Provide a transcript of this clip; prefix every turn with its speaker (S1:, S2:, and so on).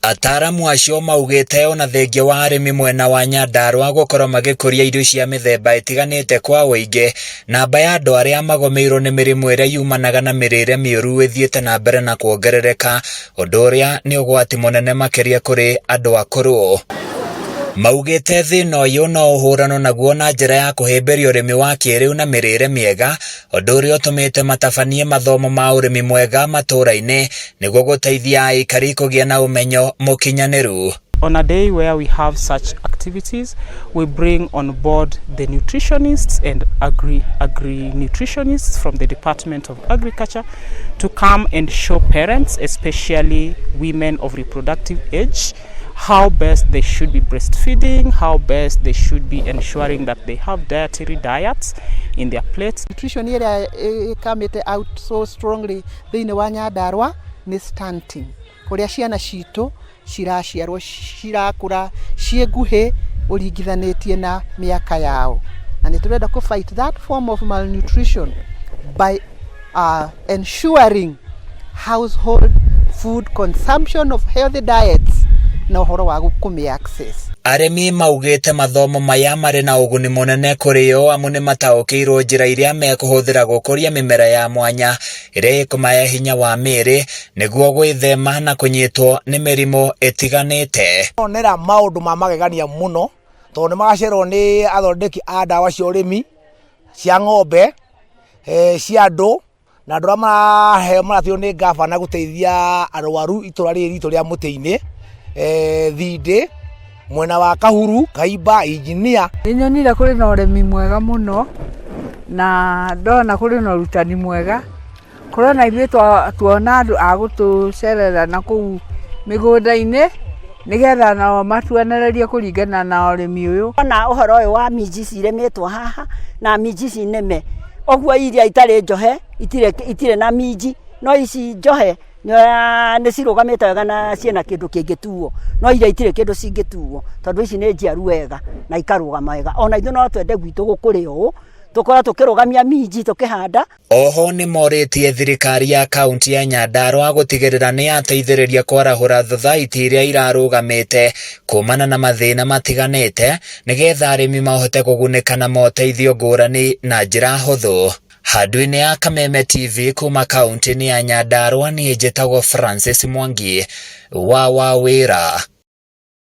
S1: Ataaramu acio maugĩte ona thengia wa arĩmi mwena wa Nyandarua gũkorwo magĩkũria irio cia mĩthemba ĩtiganĩte kwa ũingĩ, namba ya andũ arĩa magũmĩirwo nĩ mĩrimũ ĩrĩa yumanaga na mĩrĩre mĩũru ĩthiĩte na mbere na kuongerereka, ũndũ ũrĩa nĩ ũgwati mũnene makĩria kũrĩ andũ akũrũ. Maugĩte thĩna ũyũ no ũhũranwo naguo na njĩra ya kũhĩmbĩria ũrĩmi wa kĩrĩu na mĩrĩre mĩega, ũndũ ũrĩa ũtũmĩte matabanie mathomo ma ũrĩmi mwega matũũra-inĩ nĩguo gũteithia aikari kũgĩa na ũmenyo mũkinyanĩru.
S2: On a day where we have such activities, we bring on board the nutritionists and agri-nutritionists from the Department of Agriculture to come and show parents, especially women of reproductive age, how best they should be breastfeeding, how best they should be ensuring that they have dietary diets in their plates.
S3: Nutrition ĩrĩa ĩkamĩte out so strongly thĩinĩ wa Nyandarua nĩ stunting, kũrĩa ciana citũ ciraciarwo cirakũra ciĩ nguhĩ ũringithanĩtie na mĩaka yao, na nĩ tũrenda kũ fight that form of malnutrition by ensuring household food consumption of healthy diets na ũhoro wa kũmĩ access.
S1: Arĩmi maugĩte mathomo maya marĩ na ũguni mũnene kũrĩ o amu nĩ mataũkĩirwo njĩra iria mekũhũthĩra gũkũria mĩmera ya mwanya ĩrĩa ĩkũmahe hinya wa mĩĩrĩ nĩguo gwĩthema na kũnyitwo nĩ mĩrimũ ĩtiganĩte.
S4: Onera maũndũ ma magegania mũno tondũ nĩ magacererwo nĩ athondeki a ndawa cia ũrĩmi, cia ng'ombe, cia andũ, na andũ arĩa maraheo marathiĩ nĩ ngabana gũteithia arwaru itũra rĩrĩ ritũ rĩa Mũtĩ-inĩ, Thindĩ, mwena wa Kahuru, Kaimba, Injinia.
S5: Nĩnyonire kũrĩ na ũrĩmi mwega mũno na ndona kũrĩ na ũrutani mwega. Kũrona ithuĩ tuona andũ a gũtũcerera na kũu mĩgũnda-inĩ nĩgetha nao matuonererie kũringana na ũrĩmi ũyũ.
S6: Ona ũhoro ũyũ wa minji cirĩmĩtwo haha na minji ici nĩme, ũguo iria itarĩ njohe itirĩ na minji, no ici njohe nĩ cirũgamĩte wega na ciĩna kĩndũ kĩngĩtuo, no iria itirĩ kĩndũ cingĩtuo tondũ ici nĩ njiaru wega na ikarũgama wega. Ona ithuĩ no twende gwitũ gũkũre ũũ, tũkorwo tũkĩrũgamia minji tũkĩhanda.
S1: Oho nĩ morĩtie thirikari ya kaunti ya Nyandarua gũtigĩrĩra nĩ yateithĩrĩria kwarahũra thothaitĩ iria irarũgamĩte kumana na mathĩna matiganĩte nĩgetha arĩmi mahote kũgunĩka na moteithio ngũrani na njĩra hũthũ. Handũ-inĩ ya Kameme TV kuma kaunti-inĩ ya Nyandarua niĩ njĩtagwo Francis Mwangi wa Wawĩra.